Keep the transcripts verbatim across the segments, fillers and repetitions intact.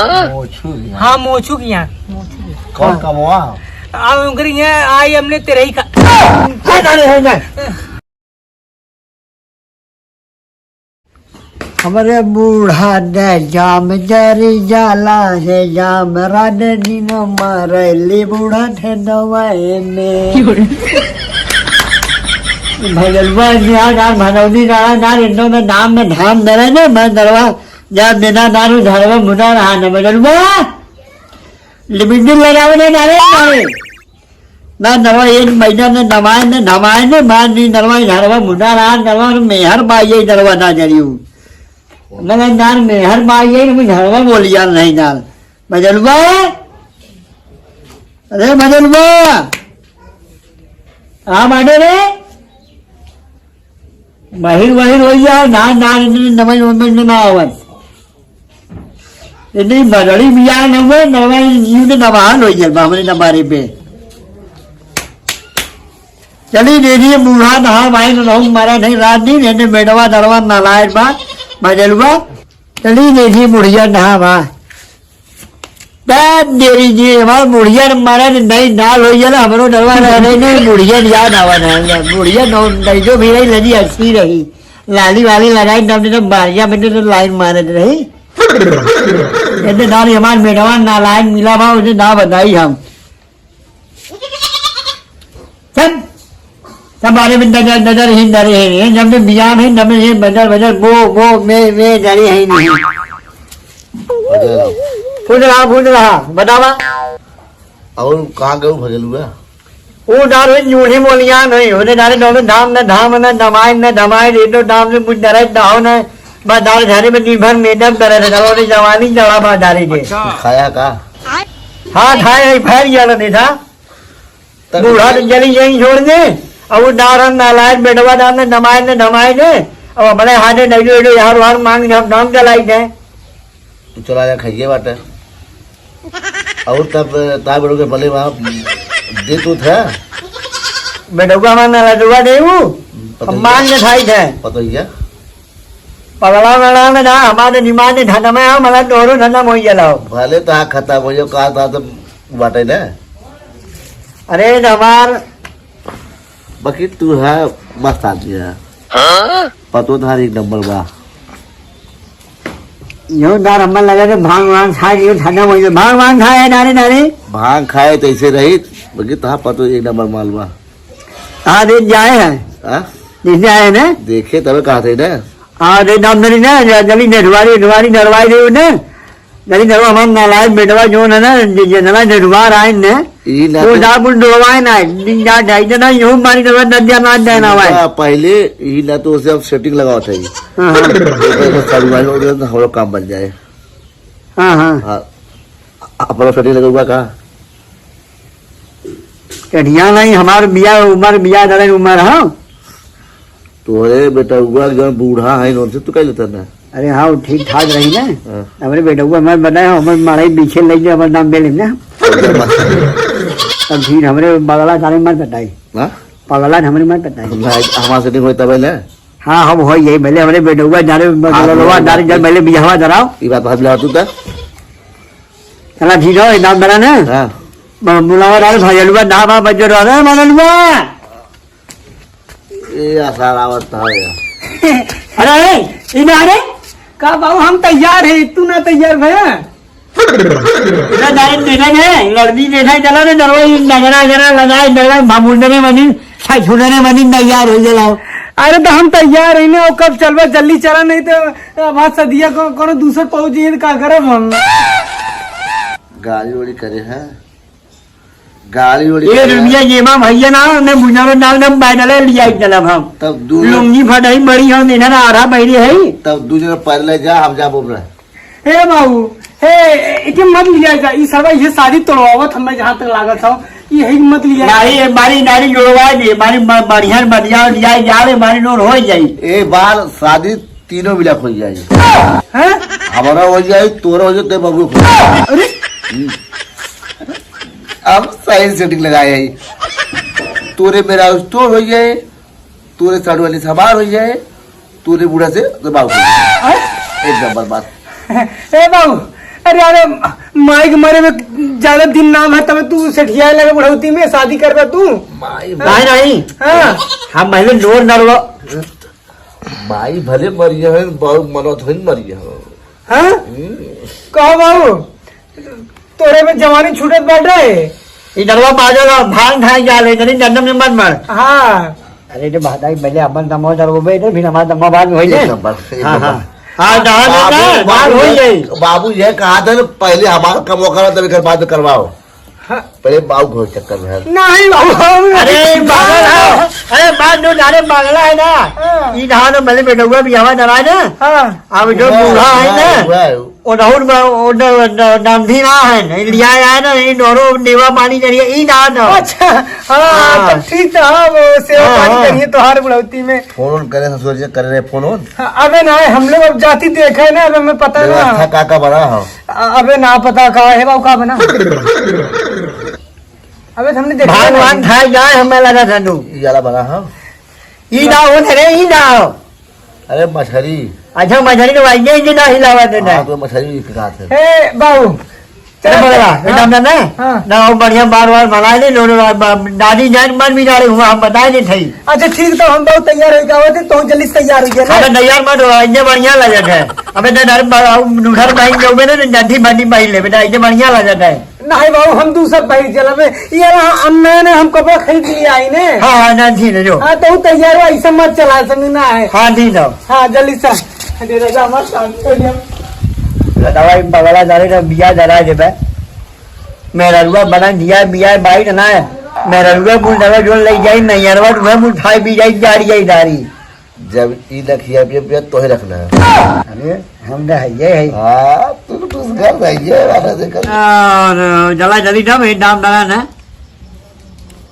मोछू की यहाँ। हाँ, मोछू की यहाँ। कौन कमवा? आ, उनकर यहाँ आई हमने तेरे ही का। अरे, अरे, अरे। हमरे बूढ़ा ने जाम जरी जाला है, जाम रान दिन मरैली बूढ़ा ठेनवाए में। भजलवा जिया गान भनौली नारा नार इन्नो में नाम में धाम धरे ने, मैं दरवा जा बिना नारू धरवा मुना रहा न भजलवा। लिबिंदिन लगावे ने नारे नारे। ना नरवा एक महीना ने नवाए ने धमाए ने, मार नी नरवा, नरवा मुंडा रहा, नरवा मेहर बाई, नरवा ना जरियो। ना, ना, नार मेहर बाई, ना, नरवा बोलिया नहीं नार। मजलुआ? अरे मजलुआ! हाँ, बाटे रे? महिर, महिर होई जाए, ना, ना, ना, नमन, नमन, ना आवत। इतनी बदड़ी बिया न हुए, नवा यूं तो नवाहन हो गया, बामने न मारे पे। चली दीदी, बूढ़ा नहा भाई न रहूं, मारा नहीं रात दिन, इतने बेडवा दरवा नालायक बा, मजलुआ। चली दीदी, बुढ़िया नहा बा। दाद देरी जी, हमार बुढ़िया न मारा न नहीं नाल हो गया ना, हमरो दरवा रह नहीं, नहीं, बुढ़िया न याद आवा ना, बुढ़िया न, नहीं जो भी रही, लगी अच्छी रही। लाली वाली लगाई, तब नहीं तो बारिया में तो लाइन मारत रही। इतने दानी हमार बेटवा नालायक मिला बा, उसे ना बताई हम। सब, सब बारे में नजर, नजर ही नजर है, जब में बियान है, जब में ये बजर, बजर, बो, बो, में, में, जारी है नहीं। फूट रहा, फूट रहा, बतावा। और कहाँ गऊ भजलुआ? वो डाल हुई जूठी बोलियान हुई, होने डाले दोनों धाम न धाम न धमाए न धमाए, रेटो धाम से कुछ डरे दाहो न, बस डाल झारे में दिन भर मेडम करे थे, चलो रे जवानी जड़ा बा डाले के। अच्छा। खाया का? हाँ, खाए है, फैल गया ना था। तब बूढ़ा तो जली यहीं छोड़ दे, अब वो डाल हम नालायक बेटवा डाल न धमाए न धमाए ने, अब अपने हाथे डैडो एडो यार वार मांग हम नाम चलाई थे। तू चला जा, खाइए बाटे। और तब ता बेटो के भले वहाँ दे तू था। बेटौका हमार ना लडुआ दे ऊ। पतोहिया। हम मान के खाई थे। पतोहिया। पगला वगला में ना, हमारे दिमाग में धंधा में आओ, मतलब दोनों धंधा मोही जलाओ। भले ता खत्म हो जाओ, का ता तो बाटे ना। अरे तो हमार बाकी तू है मस्त आदमी है। हाँ? पतो तोहार एक नंबर बा। यो दार हम्मा लगा के भांग वांग खा के यो ठंडा हो गया। भांग वांग खाए नारे नारे। भांग खाए तो ऐसे रही, बाकी तोहार पतो एक नंबर माल बा। हाँ, देख जाए हैं। हाँ? देख जाए हैं ना? देखे तबे कहते हैं ना। हाँ, देख नाम धरी ना, जल्दी नेठवारी, नेठवारी, नेठवारी दे उन्हें। नहीं, नहीं, हमार नालायक बेटवा जोन है ना, जे, जे नालायक नेठवार आए ने, ई ना वो तो जा बुल डोवाए ना, दिन जा ढाई जना यूं मारी डोवा, दस जना ना देना भाई। ना, पहले ई ना तो उसे अब setting लगावत है। हाँ, हाँ। ओकर से सारू भाई लोग तो हमरो काम बन जाए। हाँ, हाँ। हाँ, अपना setting लगवा का? कढ़िया नहीं, हमार बिया, उमर बिया, दरन उमर, हाँ। तोहरे बेटउआ के जौन बूढ़ा है, उनसे तू कह लेता ना। अरे हाँ, वो ठीक ठाक रही ना। हाँ। हमरे बेटउआ हमारे बताए, हमरे मारे पीछे ले गए, हमारे नाम बेले ना। तब फिर हमरे बगला सारे मत बताई। हाँ? पगला हमरे मत बताई। हम, हमारे से नहीं होता पहले। हाँ, हम हो यही, भले हमरे बेटउआ जाने, हाँ, बगलवा हाँ, जाने, जब भले बियाहवा धराओ। ये बात भाभी ला तू तो। चला ठीक है, नाम बना ना। हाँ। ब-, बुलावा डाल, भजलवा, ना बा, बजर, अरे, भजलवा। ए, आसार आवत था यार। अरे, ए, इन्हें, अरे, का बाबू, हम तैयार है, तू ना तैयार भया? इधर direct देखा है, लड़की देखा है, चला रे, दरवाजे नगरा, नगरा लगाए, नगरा, भामुंडे में मनी, साई छुड़े में मनी, तैयार हो गया। अरे, तो हम तैयार है ना, कब चलबा, जल्दी चला, नहीं तो अब हाथ सदिया को, कोनो दूसर पहुंच जाइए, तो का करब हम? गाड़ी वाड़ी करे है। गाड़ी उड़ी ए, कर रुपया जेबा भैया ना, ने मुन्ना में डाल दम, पैदल लिया चलब हम। तब दू लुंगी फटही बड़ी हो, इन्हें ना आधा बहरी है। तब दू जगह पैदल जा, हम जाबो रे। हे बाबू, हे, एके मत लिया जा, ई सरवा ये शादी तोड़वावत हमें जहाँ तक लागत हो, यही मत लिया। नारी, ए, मारी नारी जोड़वा दे, मारी ब-, बढ़िया बढ़िया लिया जा रे, मारी नोर हो जाई। ए बार शादी तीनों मिला हो जाई। हैं? हमारा हो जाई, तोरा हो जाई, ते बाबू हो जाई। अरे? हम्म। अब सही setting लगाए है। तोरे मेरा तोर हो जाए, तोरे साढ़ू वाली से हमार हो जाए, तोरे बूढ़ा से तो बाबू हो जाए। हैं? एक नंबर बात। ए बाबू, अरे, अरे, माई के मरे में ज्यादा दिन नाम है, तबे तू सेठियाए लगे बुढ़ौती में, शादी करबे तू? माई नहीं, नहीं। हाँ। हम पहले नोर नरवा। माई भले मरिया है, बाऊ मनत होइन मरिया है। हाँ? हम्म। कहो बाबू, तोरे में जवानी छूटत बाटे। ई नरवा बाजल ह, भांग खाए जा ले, तनी डंडम में मत मार। हाँ। अरे रे बहदाई, पहले अपन दमवा दरवबे, इधर फिर हमार दमवा बाद में होई एक ले। नंबर, एक हाँ, नंबर। हाँ। हाँ, दहा दे बाबू, ना, बाबू बाहर होई ये, जाई। बाबू ये कहा था ना, पहले हमार कमवा करा, तब एकर बाद में करवाओ। हाँ। पहले बाबू घर चक्कर में है। नहीं बाबू, हम अरे, नहीं। पागल है। अरे, बात जो जाने पागला है ना। हाँ। ई धान भले बेटौआ भी हवा डरा ना। हाँ। अब जो हुआ, बूढ़ा है हुआ, ना, हुआ। ओ राहुल बा-, ओ न-, न-, नामधी ना है, नहीं लिया है ना, नहीं नोरो नेवा पानी जरिए, ई ना ना। अच्छा, हाँ, हाँ। तो ठीक था, हाँ, वो सेवा हाँ, पानी हाँ। करिए तोहार बुढ़ौती में। फोन ओन करे, ससुर जी करे रहे फोन ओन। हाँ, अबे ना, हम लोग अब जाति देखे ना, अब हमें पता ना। व्यवस्था का का बना हो? अ-, अबे ना पता का है बाबू, का बना? अबे तो हमने देखा भाग नहीं। वाग खाए जाए, हमें लगा था तू। ई वाला बना हो। ई ना हो रे, ई ना हो। अरे मछरी। अच्छा, मछरी तो भाई ये ना हिलावा देना। हाँ, तो मछरी भी कहा थे। ए, बाबू। अरे बड़ा, हाँ। बेटा, हमने ना, हाँ। ना, वो बढ़िया बार बार बनाए ले, लो, लो, बा-, बा-, दादी जान मन भी डाले हुआ, हम बताए नहीं थे। अच्छा, ठीक, तो हम बहुत तैयार होके आवत है, तो जल्दी से तैयार हो गया ना। अबे तैयार मत हो, इतने बढ़िया लगे थे। अबे तो डर बा-, नूठर भाई जो बे ना, जड्ढी बड्ढी पहन ले, बेटा, इतने बढ़िया लगे थे। नहीं बाबू, हम दूसर पहिर चलबे। ये रहा, हम नया नया हम कपड़ा खरीद लिए आई ने। हाँ, हाँ, ना, ठीक है, जो। हाँ, तो तैयार हो, ऐसा मत चला, समझ ना है। हाँ, ठीक है। हाँ, जल्दी से। अरे राजा, हमार शांति हो गया। दादा भाई, पगला जा रहे, बिया जरा देबे। मेहररुआ बना दिया, बिया बाइट ना है। मेहररुआ मुल दवा जो ले जाई, नैयरवा वह मुल खाई पी जाई, जारी जाई दारी। जब ई लखिया पे, पे तोहे रखना है। अरे, हम तो है, ये है। हाँ, तू तो उस घर रह गया, वाला देखा। और जला जली ना, ये दाम डाला ना।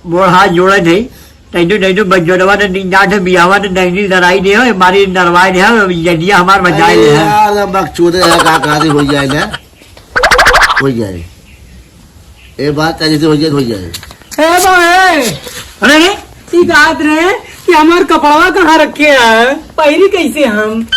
बोल हाथ जोड़े थे। तैनू, तैनू बज्जोरवा ने दिन जात है, बियाहवा ने नैनी लड़ाई दे हो, हमारी नरवाई दे हो, यदिया हमार बचाए ले है। यार, बकचोदे है, का, का हो जाए ना? हो जाए। ए बात का जैसे हो जाए, हो जाए। ए बा, ए। अरे रे। ई कहत रहे कि हमार कपड़वा कहाँ रखे है, पहिरी कैसे हम?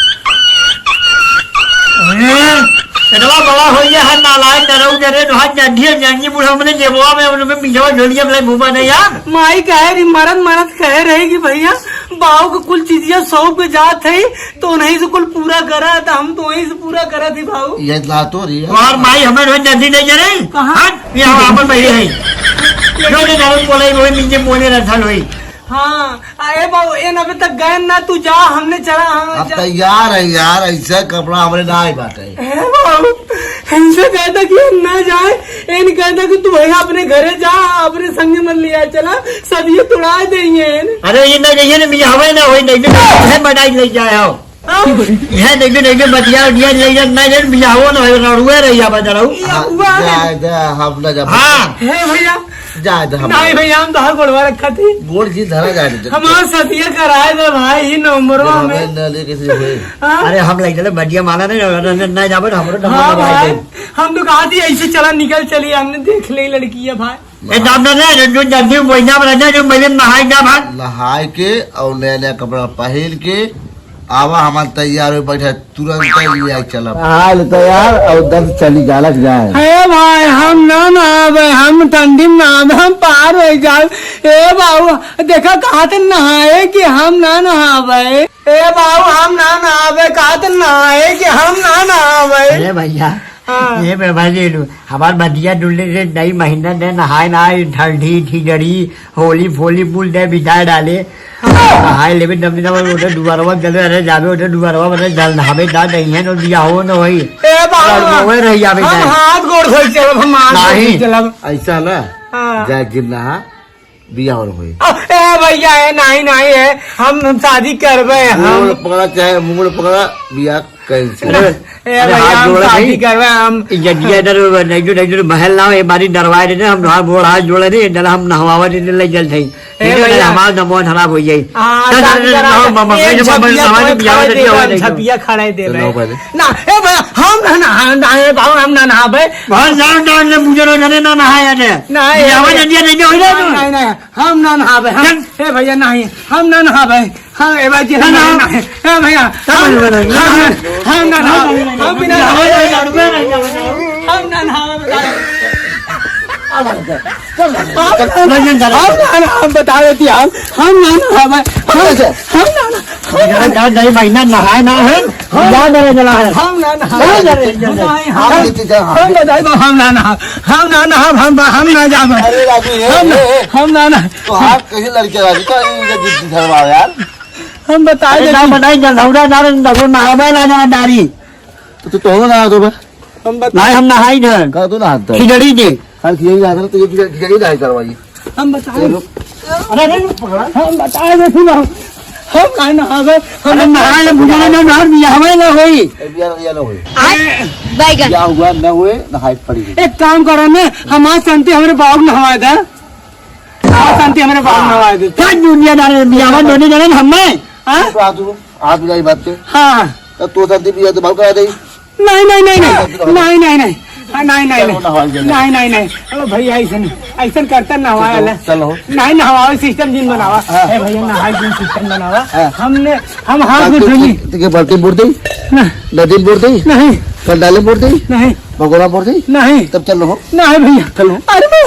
अरे, इतना बड़ा हो गया है, नालायक डराऊ डरे, तो हाथ जांढिया जांढी बूढ़ा हमने जेबवा में, उनमें मिलवा झोलिया में घूमा नहीं यार। माई कहे रही, मरत मरत कहे रहे कि भैया, बाऊ के कुल चीजिया सौंप के जात है, तो उन्हीं से कुल पूरा करा, तो हम तो वहीं से पूरा करा थी बाऊ। ये ला तो रही है। और माई हमें रोज जल्दी नहीं करे। कहाँ? हाँ? ये हम आपन बहिरे हैं। जो ने नाम बोले, वही नीचे बोले रहता लोई। हाँ, अरे बाबू, एन अबे तक गए ना, तू जा, हमने चला, हम अब जा। तैयार है यार, ऐसा कपड़ा हमरे ना आई बाटे। हे बाबू, हमसे कहता कि हम ना जाए, एन कहता कि तू भैया अपने घरे जा, अपने संग मत लिया चला, सब ये तोड़ा देंगे एन। अरे ये ना जाइए ना, मियाँ हवे ना होई, नहीं तो है बनाई ले जाए हो। हाँ। यह देख, देख, बतिया, उतिया, ले जा, ना जान, बियाहो ना होए, रड़ुए रहिया बा, जराऊ। ये हुआ है। जा, जा, हम ना जा हाँ। हे भैया। जा, जा, हम नहीं भैया, हम तो हर गोड़वा रखा थी। गोड़ जी धरा जा दे। हमार सदिया कराए दे भाई, ई नंबरवा जब में। हमें ना ले किसी हुए। हाँ। अरे, हम ले चले, बटिया माला नहीं, ना, ना, ना जाबे, हमरो नंबर हाँ दबाए भाई, दे। हम तो कहा थी, ऐसे चला, निकल चली, हमने देख ले लड़की है भाई। ए, दाम ना ले, जो जल्दी महीना में रहना, जो महीने में नहाए ना भाग। नहाए के और नया नया कपड़ा पहन के आवा, हमार तैयार हो बैठा, तुरंत ही ले चलब। हाल तैयार और दस चली गालक जाए। हे भाई, हम ना नहाबे, हम ठंडी में नहाबे, हम पार हो जाए। ए बाबू, देखा कहा थे नहाए कि हम ना नहाबे। ए बाबू, हम ना नहाबे, कहा थे नहाए कि हम ना नहाबे। अरे भैया, हाँ। ये बे भाई ले लो। हमार बदिया डुल्ले से नई महीना दे नहाए ना आए, ठंडी, ठिजड़ी, होली फोली बुल दे बिदाय डाले। हाँ। नहाए लेबे दम दम उधर दुआरवा चले, अरे जाबे उधर दुआरवा बने जल नहाबे दा नहीं है, तो बियाहो न होई। ए बाबा, ओए रही जाबे हम जाए। हाथ गोड़ धोई चलब, हम हाथ गोड़ नहीं। धोई चलब। ऐसा ना, हाँ। जाए जिम नहा, बियाह और होई। अ, ए भैया, ए, नहीं, नहीं, ए, हम, हम शादी करबे, हम। मूड़ पकड़ा, चाहे मूड़ पकड़ा, बियाह कैंसिल। अरे, ए अरे, भैया, हाथ हम जोड़ा शादी नहीं। करबे, हम। ये दिया इधर, नहीं जो, नहीं जो, महल ना हो, ये बारी डरवाए देते, हम हाथ, गोड़ हाथ जोड़े नहीं, इधर हम नहवावा देते, ले जल थे। ए ठीक है, भैया। हमारा दमवा खराब हो जाए। हाँ, चल, शादी चल, चल, करा नहाओ, दे। मामा, एक मैं जो झपिया नहाओ, खड़े बियाह दे, देबे, हम नहीं। झपिया खड़े देबे। चलो, पहले। ना, ए भैया, हम ना, ना, ना, ए बाबू, हम ना नहाबे। बहुत जान, जान ले, मुझे ना, ना, ना नहाया दे। नहीं, बियाह नहीं। जल्दी, जल्दी हो जाए तो। नहीं, नहीं। हम ना नहाबे, हम, चल। ए भैया, नहीं, हम ना नहाबे। हाँ, ए भाई जी, हम ना, ना, ना, ना। ए भैया, चल, हम, चल, चल, हम, चल। हम ना नहाबे, हम बिना नहाए। हम, हम ना, ना, हम बता देती हम, हम ना, ना, हम, हम, हम ना, ना, हम ना, यार, यार, नहीं, महीना नहाए ना है, हम, याद नहीं चला है। हम ना, ना, हम, नहीं, नहीं, नहीं, नहीं, हम, हम लेते जाओ, हम। हम बताए बा, हम ना, ना, हम ना, ना, हम, हम, हम ना जाब। अरे राजू, ये, हम ना, ये, ये। हम ना, ना। तो आप कैसे लड़के राजू? तो ये जिद्दी धरवाओ यार। हम बताए अरे देती। ना बनाई, जलौरा ना, ना, ना, ना, ना, ना, ना, तो, तो, तो ना, तो बे। हम बता- नहीं, हम नहाई न। का तू नहाता है? खिचड़ी दे। खाली खिचड़ी नहाता है, तो ये खिचड़ी, खिचड़ी नहाई करवाई। हम बताए। चलो। अरे, अरे, हम बताए दे, सुनो। हम काहे नहावे? हम अरे, नहाए ना, बुझाए ना, नहाए, बियाहवे ना होई। ए, बियाह, बियाह ना होई। आय, बैगन। बियाह हुआ ना हुए, नहाई पड़ी। एक काम करो ना, हमार शांति हमरे बाबू नहवाए दे। हमार शांति हमरे बाबू नहवाए दे। क्या दुनिया दारे, बियाहवा दोनों जने हमें, हाँ? तो आ तू। आप जाई बात पे। हाँ। तब तो शादी बियाह तो भाव करा दे। नहीं, नहीं, नहीं, नहीं। नहीं, नहीं, नहीं। हाँ, नहीं, नहीं, चलो, नहीं। नहाओ, चलो। नहीं, नहीं, नहीं। ओ भैया, ऐसन, ऐसन करता नहावा चलो, वाला। चलो। नहीं, नहावा system जिन बनावा। हाँ। ए भैया, नहाई जिन system बनावा। हाँ। हमने, हम हाथ हाँ, में तो, धोनी। तो, तो के बाल्टी बोर दे? ना। नदी बोर दे? नहीं। कंडाले बोर दे? नहीं। भगोड़ा बोर दे? नहीं। तब चलो हो। नहीं भैया। चलो। अरे मैं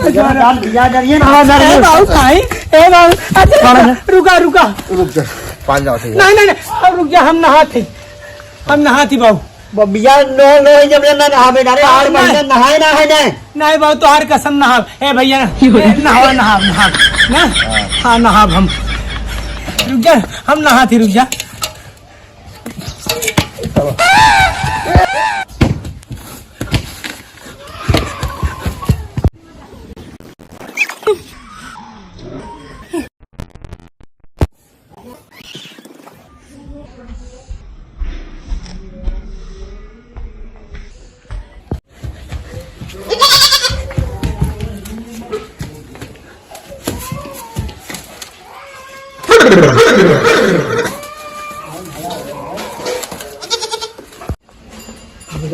ए बाबू, काहे? ए बाबू, अच्छा, रुका, रुका। रुक जा, पानी लाओ, ठीक है। नहीं, नहीं, नहीं, अब रुक जा, हम नहात ही, हम नहात ही बाबू। बबिया, नो, नो, जब ये ना नहावे, अरे, आठ महीने नहाए ना है, नहीं। नहीं बाबू, तोहार कसम नहाब। ए भैया, ए, नहावा, नहाब, नहाब, ना? हाँ, नहाब हम। रुक जा, हम नहात ही, रुक जा।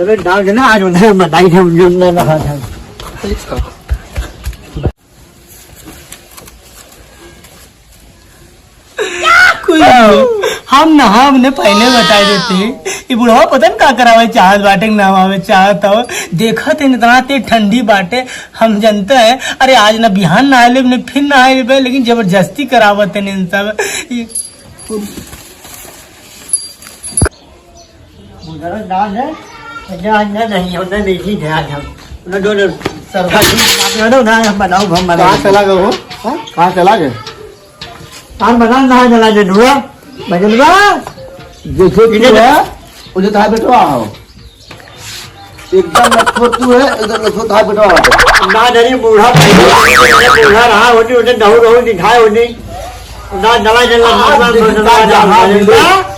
अबे डाल देना, आज उन्हें बताई थे, उन्हें उन्हें रहा था। कुछ नहीं। हम नहा, हमने पहले बताई देते। ये बुढ़वा पता न का करावे चाहत बाटे, नहावे चाहत हो। देखत है इतना ते ठंडी बाटे, हम जनते हैं। अरे आज न बिहान नहाए लेब, न फिर नहाए लेबे, लेकिन जबरदस्ती करावत है इन सब। ये उधर डाल दे, अंडा, अंडा नहीं, अंडा नहीं, ठीक है, आज हम उन्हें दो, दो सरबत भी बना दो ना, हम बनाओ, हम बनाओ। कहाँ चला गए हो? हाँ? कहाँ चला गए? तार बना ना, चला जे ढूंढा, बजलवा। जैसे तू इधर है, उधर था बेटवा आओ। एकदम लखपत तू है, एकदम लखपत था बेटवा आओ। ना डरी बूढ़ा, बूढ़ा रहा होती, उन्हें नहु रहु दिखाए होती। ना डला, डला, आज ना, ना, देखता ना, ना, जहाँ ना, मिले, ना।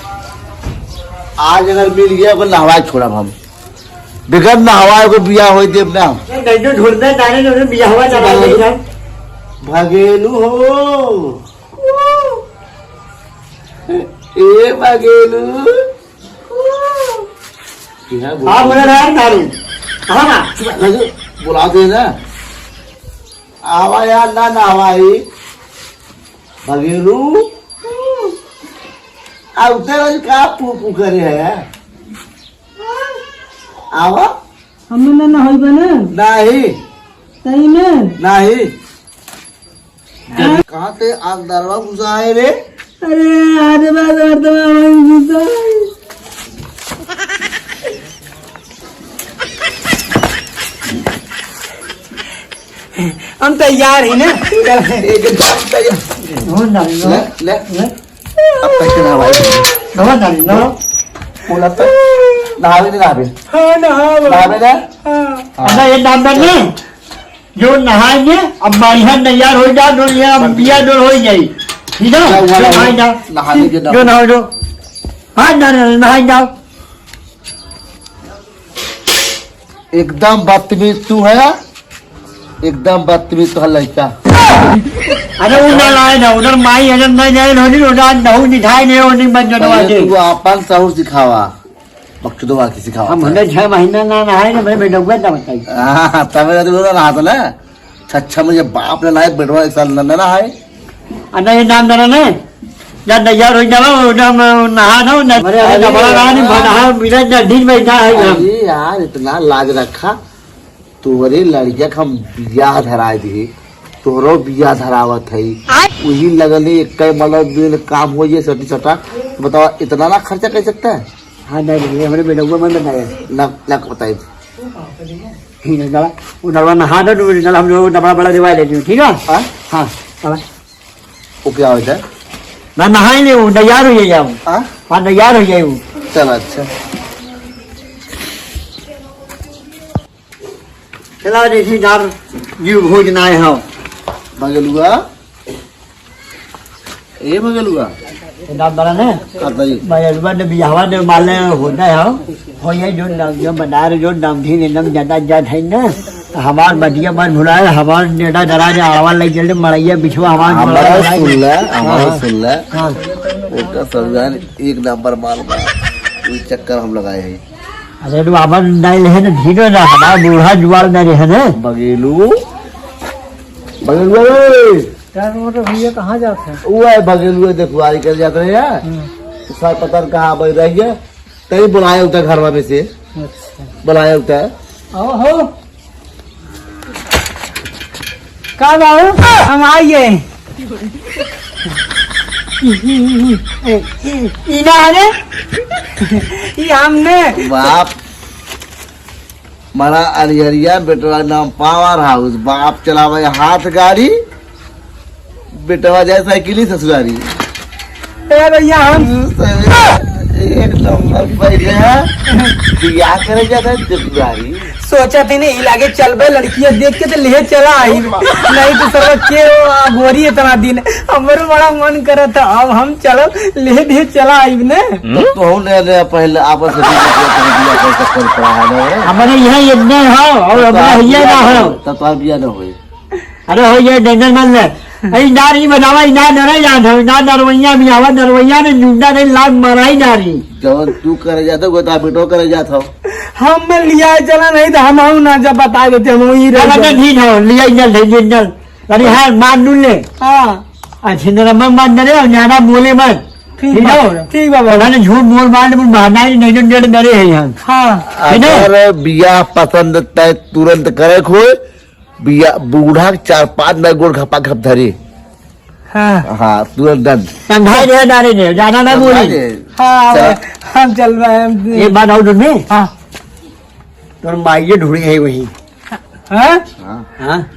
आज अगर मिल गया, ओकर नहवाए छोड़ब हम। बगैर नहवाए ओकर बियाह होई देब ना। नहीं, नहीं, जो ढूंढते तारे, जो बियाह हुआ, चला गई हम। भगेलू हो। ए भगेलू। क्या बोल हाँ, बोले रहा है तारू। कहाँ ना? चुप रह, बुला दे ना। आवा यार, ना, ना आवा ही। भगेलू, आ उतर आज का पू पू करे है? आवा। हमें ना, ना होई बने। नाही। सही में? नाही। हाँ? कहाँ से आग दरवा घुसा है रे? अरे, आज बात और तो वहीं घुसा है। हम तैयार ही ना। एकदम तैयार। हो ना, ले, ले। ले। अब तक ना भाई। नवा ना, नवा। बोला तो। नहावे नहीं नहावे? हाँ, नहावे। नहावे ना? हाँ। हाँ। अबे ये दाम दर ना। जो नहाएंगे, अब बारिशा तैयार हो जाओ, जो ये अब बिया जो हो जाए। ठीक है? क्या हुआ जो ना? नहाए जाओ। नहाने के जो नहाओ जो। हाँ, ना, ना, नहाए जाओ। एकदम बदतमीज तू है, एकदम बदतमीज तू है लड़का। अरे वो ना लाए ना, उधर माई अगर नहीं जाए होनी, उधर नहु निधाए नहीं होनी, बन जनवा अरे दे। तू अपन सहूर सिखावा, बकचोदवा के सिखावा हम था। हमने छह महीना ना नहाए ना, मैं बेटौआ ना बताई। हाँ, तब तो बोला रहा था ना, छच्छा में ये बाप ने लाए, बेटवा एक साल ना, ना नहाए। अरे ये नाम धरा ना, ना नैहर होइ ना, ना, ना, नहा ना, ना, अरे, अरे, अरे, नबड़ा रहा नहीं, अरे। नहा, मिले ना, दिन में ना है हम। अरे यार, इतना लाज रखा। तोहरे लड़किया के हम बियाह धराए दिए, तोहरो बियाह धरावत है। आय। वही लगन है, एक कई मतलब दिन काम हो ये छोटी छोटा। बताओ, इतना ना खर्चा कर सकता है? हाँ, नहीं, नहीं, हमरे बेटउआ मन बताए। ना, ना बताए। ठीक है, नला, वो नलवा नहा दो, नला हम लोग नबड़ा बड़ा दिवा लेते हैं, ठीक है? हाँ? हाँ, नला। वो क्या होता है? ना नहाई ले, वो तैयार हो जाए वो। हाँ? हाँ, तैयार हो जाए वो। चल, अच्छा। चला, देखी यार, जीव भोज ना आए हो। बगलुआ, ए बगलुआ। ए दाम बड़ा ने? का बताई? बगलुआ ने बियाहवा ने माले होना है, हो ये जो नाम, जो बना रहे, जो नाम धीन एकदम ज्यादा ज्यादा है ना, तो हमार मटिया मन भुलाए, हमार नेटा डरा ने आड़वा लग जल्दी मड़ैया बिछवा हमार हमारा मड़ैया सुन ले, हमारा हाँ, सुन ले। हाँ। ओकर सब जान एक नंबर माल बा। कोई चक्कर हम लगाए हैं। अरे, तो आवन नहीं रहे ना, धीरे ना, हमारा बूढ़ा जुआर नहीं रहे ना। बगेलू, बगेलू रे। यार, वो तो भैया कहाँ जात है? वो है बगेलू, देखवारी कर जात रहे हैं। हम्म। सर पता नहीं कहाँ बैठ रही है। तई बुलाए उठा घरवा में से। अच्छा। बुलाए उठा। आओ हो। का बाबू, हम आइए। ई ना हने? ई हमने। बाप, मरा अरिहरिया, बेटवा नाम पावर हाउस, बाप चलावे हाथ गाड़ी, बेटवा जाए साइकिल ही ससुरारी। ए भैया, हम एक नंबर पहले है। बियाह करे जाता है ससुरारी। सोचा थे नहीं, लागे चलबे लड़किया देख के तो ले चला आई। नहीं तो सब के वो अघोरी इतना दिन। हमरो बड़ा मन करत था, अब हम चलब, ले दे चला आई ने। तो तू ले ले पहले आपस में बियाह कर सकते हैं, पड़ा है ना? हमारे यहाँ ये नहीं हो और तो हमारे आप ये बियाह ना ना हो। हो, तो तोहार बियाह ना होई। अरे हो ये डेंजर मत ले। अरे नार ई बतावा, ई नार नरे जात हो, नार नरवैया में आवा, नरवैया में जुंडा नहीं, लात मारा ही नारी। जवन तू करे जात हो, वो तो आप बेटो करे जात हो। हम में लिया चला नहीं तो हम हूँ ना जब बता देते, हम वही रह अरे जाते। नहीं हो, लिया जल, ले जल। अरे हाँ, मान नू ले। हाँ। अच्छे नरम मान नरे और न्यारा बोले मत। ठीक ठीक बा, हो? ठीक बा बाबा। पता नहीं झूठ बोल मार, बोल मारना ही नहीं, तो डेढ़ नरे हैं यहाँ। हाँ। है ना? अगर बियाह पसंद तय तुरंत करे खोए, बिया, बूढ़ा के चार पांच बार गोड़ घपा घप धरी। हाँ। हाँ, तुरंत done। समझाई दे, डारे दे, ज्यादा ना समझाई बोली। दे। हाँ, चल। हम चल रहे हैं। एक बात और सुनबे? हाँ। तोर माइये ढूंढी है वही। हाँ? हाँ। हाँ।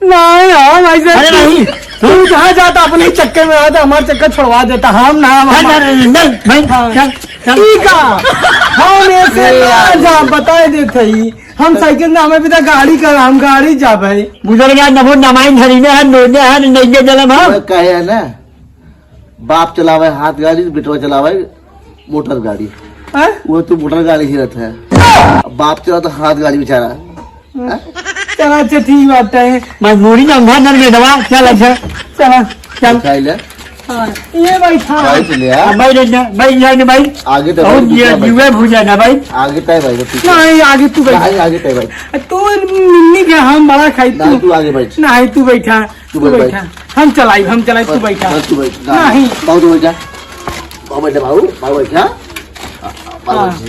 नहीं, हाँ, भाई साहब, अरे तू, नहीं। तू जहाँ जाता अपने ही चक्कर में रहता, हमारा चक्कर छुड़वा देता, हम ना, हम चल, चल, चल, भाई, हाँ। चल, चल। ठीक है। हम ऐसे ना जा, बता देते ही। हम साइकिल ना, हमें भी तो गाड़ी का, हम गाड़ी जाबे। बुजुर्ग यार, नमो नमाइन धरीने हैं, नोने हैं, नैये जलम हम। मैं कहे है ना, बाप चलावे हाथ गाड़ी, बेटवा चलावे मोटर गाड़ी। हैं? वो तो मोटर गाड़ी ही रहता है। बाप चला तो हाथ गाड़ी बेचारा। हैं? चला, अच्छा, ठीक बात है। मजबूरी में अंधा नर में दवा, चल, अच्छा, चला, चल। उठाई ले। हाँ, ये भाई था। भाई से ले आ। हाँ, भाई, ले जा, भाई, जा, जा, भाई। आगे तो और भाई, ये पीछे भाई। जुए भूजा ना, भाई। आगे तय भाई, पीछे। नहीं, आगे तू बैठ। नहीं, आगे तय भाई। तू मिन्नी के हम बड़ा खाई, नहीं, तू। तू आगे बैठ। नहीं, तू बैठा, तू तू बैठ, बैठा। बैठ। हम चलाई, हम चलाई, तू बस, बैठा। बस तू बैठ। नहीं। बाबू, तू बैठा। बाबू, बैठा, बाबू, बाबू, बैठा। हाँ।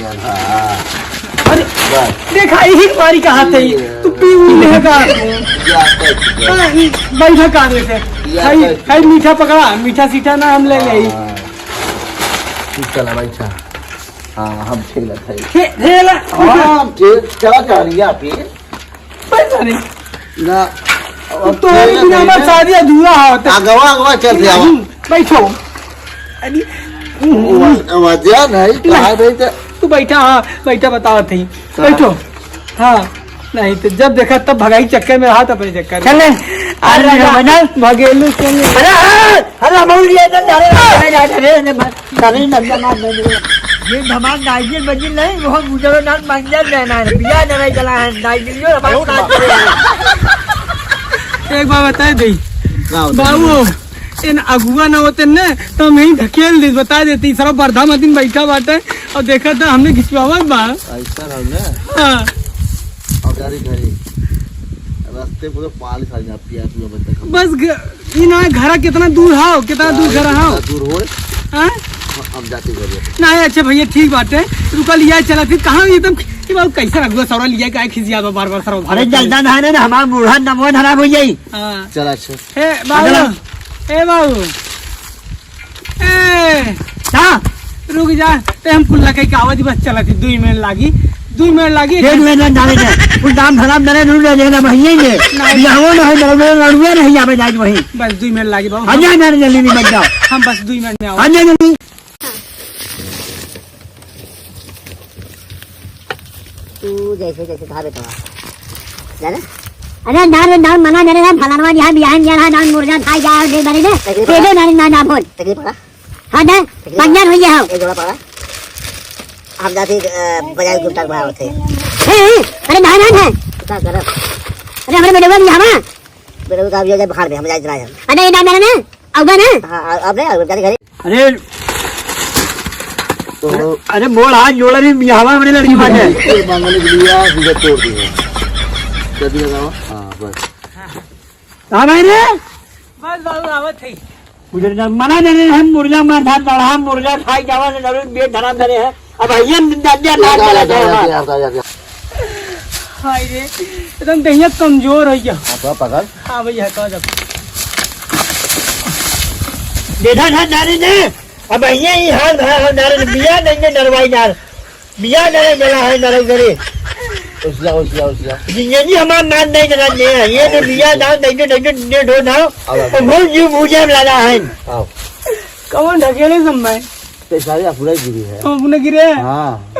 अरे, बस। देखा, यही बारी कहा थे, ये तू पी ऊ लेगा। ये आपका है। हाँ, ये बैठा कान में से। ये भाई, आपका है। भाई, मीठा पकड़ा, मीठा सीठा ना हम ले ले। हाँ। तू चला भाई, चला। हाँ, हम ठेला खाई। ठे-, ठेला? हाँ, हम ठे-, चला जा रही है आप ये। पैसा नहीं। ना। अब तो ठेला बिना नहीं हमार है। शादी अधूरा होता। अगवा, अगवा चल रही है। नहीं, बैठो। अरे, वो, वो वजह नहीं, नहीं। कहाँ बैठे? तू बैठा, हाँ, बैठा, बताओ थे। चल। बैठो। हाँ, नहीं तो जब देखा तब भगाई चक्कर में रहा, तब चक्कर में। चल ले। अरे, अरे, बना। भगेलू चल। अरे, अरे, अरे, बहुत ये तो जा रहे, जा रहे, जा रहे, जा रहे, जा रहे, जा रहे। ये धमाल नाइजिल बजिल नहीं, वो गुजरो नाम मंजर में ना, बिया न रही चला है, नाइजिल जो हमारे साथ। एक बात बताए दे। का बताए? बाबू, इन अगुआ ना होते न, तो हम यहीं ढकेल दे, बता देते, ई सारा बरधा मतिन बैठा बाटे, और देखा था, हमने घिचवावत बा। ऐसा रहो ना। हाँ। और गाड़ी घरी। रास्ते पूरा पाल खा गया, पिया पूरा बंदा खा। बस ग-, ई ना, घर कितना दूर हो, कितना दूर घर हो? कितना दूर हो? हाँ? हम जाते घर। ना, अच्छा भैया, ठीक बात है, रुका, लिया चला फिर। कहाँ ये तुम, ये बाबू कैसे रखुआ सौरा लिया, काहे खिसिया बार बार सौरा? अरे जल्दा ना है ना, हमारा बूढ़ा नमो धरा हो जाई। हाँ। चला, अच्छा। ए बाबू, ए बाबू, ए, का? रुक जा, ते हम कुल लगे के आवत ही, बस चलत ही, दुई मिनट लागी, दुई मिनट लागी। डेढ़ मिनट ना जाने दे, कुल दाम धराम दरे, रुक जा, लेना वहीं है ये। नहीं। बियाहो ना है, मेरे, मेरे लड़ुए नहीं आवे जाए वहीं। बस दुई मिनट लागी बाबू। हाँ, जा, जा, जल्दी नहीं बच जाओ। हम बस दुई मिनट में आओ। हाँ, जा, जल्दी। तू जैसे जैसे धावे तो जाने। अरे ना रे ना, मना करे ना, फलानवा यहाँ बियाह में यहाँ ना, मुर्गा खाई जा, दे बने ने। तकलीफ दे दे ना, ना, ना, बोल। तकलीफ पड़ा? हाँ, दे। तकलीफ बंजर हुई है। एक जोड़ा पड़ा। हम जाते, अ, बाजार घूमता हुआ होते। हे, हे, अरे ना, ना, ना। क्या करब? अरे हमारे बेटवा भी हवा। बेटवा का अभी हो जाए बुखार में, हम जाए इतना है। अरे ना, ना, ना। आउबा ना? हाँ, आ-, अब नहीं, अब जाते घरे। अरे, तो अरे, मोड़ हाथ जोड़ा नहीं, बियाहवा हमरे लड़की बाटे। ये मांगने के लिए आज मुझे तोड़ दिया। जल्दी लगाओ। हाँ, बस। कहाँ भाई रे? बस बाबू, आवत है। उधर जा, मना नहीं, हम मुर्गा मार धान, बड़ा मुर्गा खाई जावा से जरूर पेट धरा धरे है। अब भैया, डंडा ना लगा, चला लगा, जाए लगा, हमार। लगा, लगा, लगा। हाय रे, एकदम देहिया कमजोर हो गया। हाँ, तो पकड़। हाँ भैया, कह दो। देखा ना, नारी ने, अब भैया ही हाल है, हम नारी ने बिया नहीं ने नरवाई नार। बिया नहीं मिला है नारी करे। उसिया, उसिया, उसिया। ये नहीं हमार नार नहीं जना ने, ये ने बिया ना, नहीं ने, नहीं ने, नहीं ने, ना। अब, अब। तो भूल जी मुझे लगा है। आओ। कौन ढकेले सब मैं? ते सारे अपना गिरी है। हम अपने गिरे हैं? हाँ।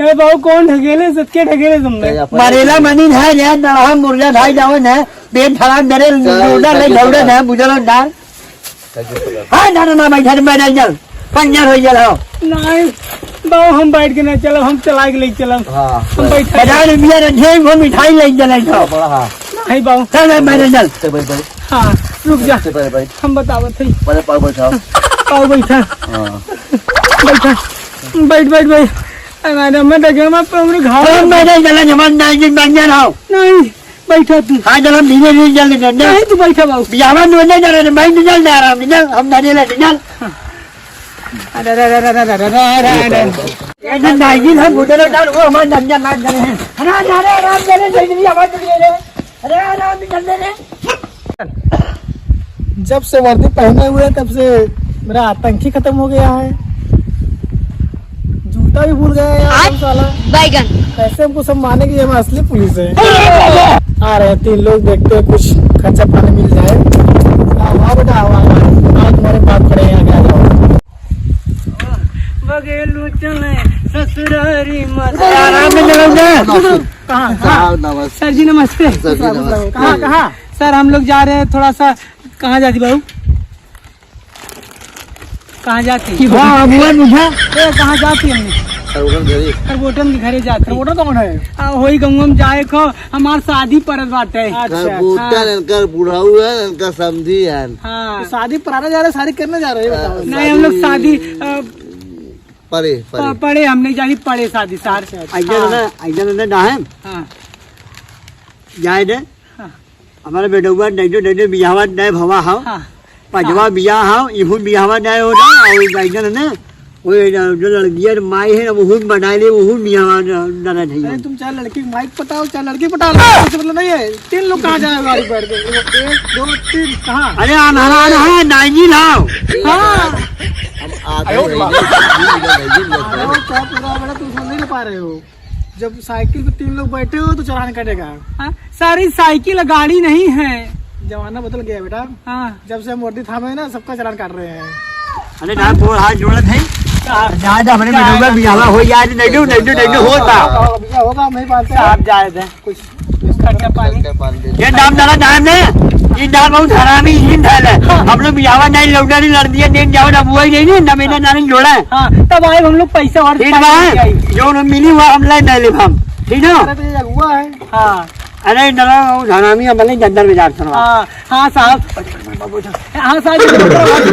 ए बाबू, कौन ढकेले? सच के ढकेले तुमने? ते अपना मरेला गिरी है। मनी है, यार, नरहा मुर्गा खाई जावे ने, पेट खराब करे, चल, लोडा ले चल, दौड़े चल। ने, बुझल डाल। चल, चल, चल। हाँ, ना, ना, ना, बैठा, बैठा, चल। पंजर हो गया हो। नहीं, बाबू, हम बैठ के ना चलब, हम चला के ले चलब। हाँ, हम बस। बैठा पचास रुपया रखे, वो मिठाई ले चले जाओ। बड़ा, हाँ। नहीं बाबू। चल, चल, बैठा, चल। चल, बैठ, बैठ। हाँ, रुक जा। चल, बैठ, बैठ। हम बतावत हई। पहले पाव बैठाओ। पाव बैठा। हाँ। बैठा। बैठ, बैठ, बैठ। अरे, मैं देखे, मैं पूरे घाव अरे, मैं नहीं चला, जमान नहीं, जी, बन जा रहा हूँ। नहीं, बैठा तू। हाँ, चल, हम धीरे, धीरे चल, चल, चल। नहीं, तू बैठा बाबू। बियाहवा में नहीं जा रहे, मैं नहीं चल जा रहा हूँ, चल, हम धीरे ले, चल। अरे, अरे, अरे। ये तो नहीं, जी, हम बुढ़े लोग डाल, वो हमारे धंधा ना करे हैं। अरे, अरे, अरे, अरे, अरे, जल्दी, जल्दी, आवाज दे रे। अरे, अरे, अरे, जल्दी रे। जब से वर्दी पहने हुए हैं, तब से मेरा आतंक ही खत्म हो गया है। जूता भी भूल गया है यार, आज हम साला। बैगन। कैसे हमको सब माने कि हम असली पुलिस हैं। आ रहे हैं तीन लोग, देखते हैं कुछ खर्चा पानी मिल जाए। आओ, आओ बेटा, आओ, आओ, आओ, तुम्हारे बाप खड़े हैं, आगे आ जाओ। बगेलू चले ससुरारी मत। आराम में जरा उठा। कहाँ, कहाँ? साहब नमस्ते। सर जी नमस्ते। सर जी नमस्ते। कहाँ, कहाँ? सर हम लोग जा रहे हैं थोड़ा सा। कहाँ जाती बाबू? कहाँ जाती? कि वाह, अब हुआ मुझे। ए, कहाँ जाती हमने? करबोटन घरे। करबोटन के घरे जाती। करबोटन कौन है? आ, वही गंगम जाए को हमार शादी परत बाटे। अच्छा, करबोटन हाँ। इनकर बुढ़ऊ है, इनकर समधी है। हाँ। तो शादी पराने जा रहे, शादी करने जा रहे, ये बताओ। हाँ, नहीं, हम लोग शादी, शादी, अ, परे, परे। प-, परे, हम नहीं जानी, परे शादी, सार। अच्छा, अच्छा। ऐसा हाँ। ना, ऐसा ना, ना है। हाँ। जाए दे। हाँ। हमारे बेटउआ नैनो, नैनो बियाहवा नए भवा हव। हाँ। पजवा हाँ। बियाह हव, इहू बियाहवा नए हो ना, और ऐसा ना, वो जो लड़किया माई है ना, वहू बनाए ले, वहू बियाहवा न-, ननद है। अरे, तुम चाहे लड़की की माई को पटाओ, चाहे लड़की को पटाओ, कोई मतलब नहीं है। तीन लोग कहाँ जाए गाड़ी बैठ के? एक, दो, तीन, कहाँ? अरे, अनारा, अनारा, नाइजी लाओ। हाँ। हम आते हैं, नहीं, नहीं, नहीं, नहीं, नहीं, नहीं। अरे, वो क्या पूरा बड़ा तुम समझ नहीं पा रहे हो। जब साइकिल पे तीन लोग बैठे हो तो चालान कटेगा। हाँ, सारी साइकिल गाड़ी नहीं है। जमाना बदल गया बेटा। हाँ। जब से हम वर्दी थामे हैं ना, सबका चालान काट रहे हैं। अरे ना, दो हाथ जोड़त है। हाँ। जा, जा, हमरे का? बेटउआ बियाहवा हो, यार, नहीं, नहीं, नहीं, नहीं, होता। होगा, होगा, होगा, हम नहीं मानते। आप जाए थे। कुछ खर्चा पानी। ये नाम डाला नाम ने, ये नाम बहुत हरामी, ये डाला। हाँ। हम लोग बियाहवा नहीं, लौटा नहीं, लड़ दिया, देख जाओ ना, बुआ ही नहीं, ना मेरा नानी जोड़ा है। हाँ, तब आए हम लोग पैसा और ठीक पानी बा, लेके आई। जो उन्हें मिली हुआ हम लाई नहीं ले हम, ठीक है? अरे तो ये अगुआ है। हाँ। अरे डरा, वो हरामी है, भले जंगल में जात सुनवा। हाँ, हाँ साहब। हाँ साहब, ये तो